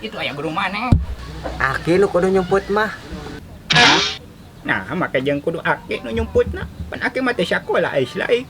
Itu aya guru maneh. Aki nu kudu nyumput mah. Nah, make jeung kudu aki nu nyumputna. Pan aki mah teh sakola ais lain.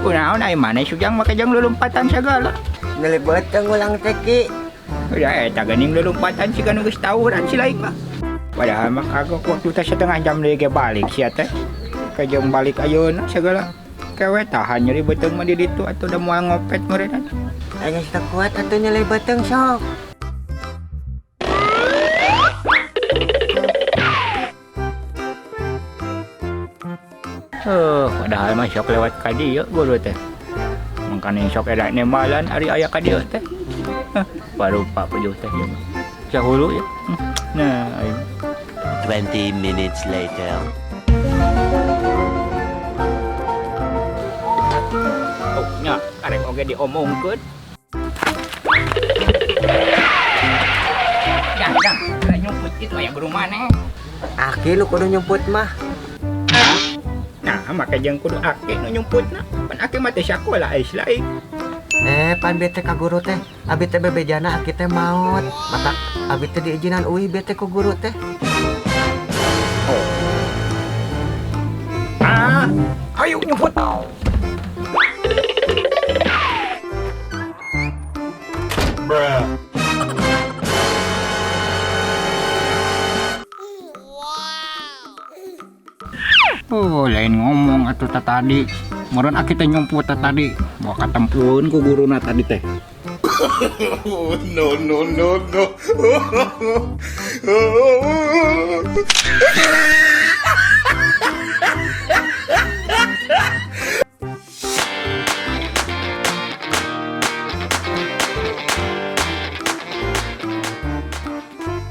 Kunaon ai maneh sujang make jeung lulumpatan sagala. Nyeri beuteung ulang teh Ki. Udah eta geuning lulumpatan siga nu geus tawuran si lain mah. Padahal mah kagok waktu teh setengah jam deui ge balik sia teh. Kajeng balik ayeuna segala. Kewe tahan nyeri beuteung mah di ditu atuh da moal ngopet meureun. Aing geus teu kuat atuh nyeri beuteung sok. Padahal mah sok lewat ka dieu guru teh. Mangkana sok era nembalan ari aya ka dieu teh. Hah, baru pak pejuh teh ieu mah. Sahulu ya. Nah, ayo. 20 minutes later. Oh, nya arek oge diomongkeun. Jang, jang, rek nyumput kitu aya guru maneh. Aki nu kudu nyumput mah. Nah, make jeung kudu aki nu nyumputna. Pan aki mah teh sakola ais lain. Pan bete ka guru teh. Abi teh bebejana aki teh maot. Mata abi teh diizinan uih bete ku guru teh. Oh. Ah, ayo nyumput. Bruh. Oh, lain ngomong atuh teh tadi. Meureun aki teh nyumput teh tadi. Moal katempueun ku guruna tadi teh. Oh, no, no, no, no.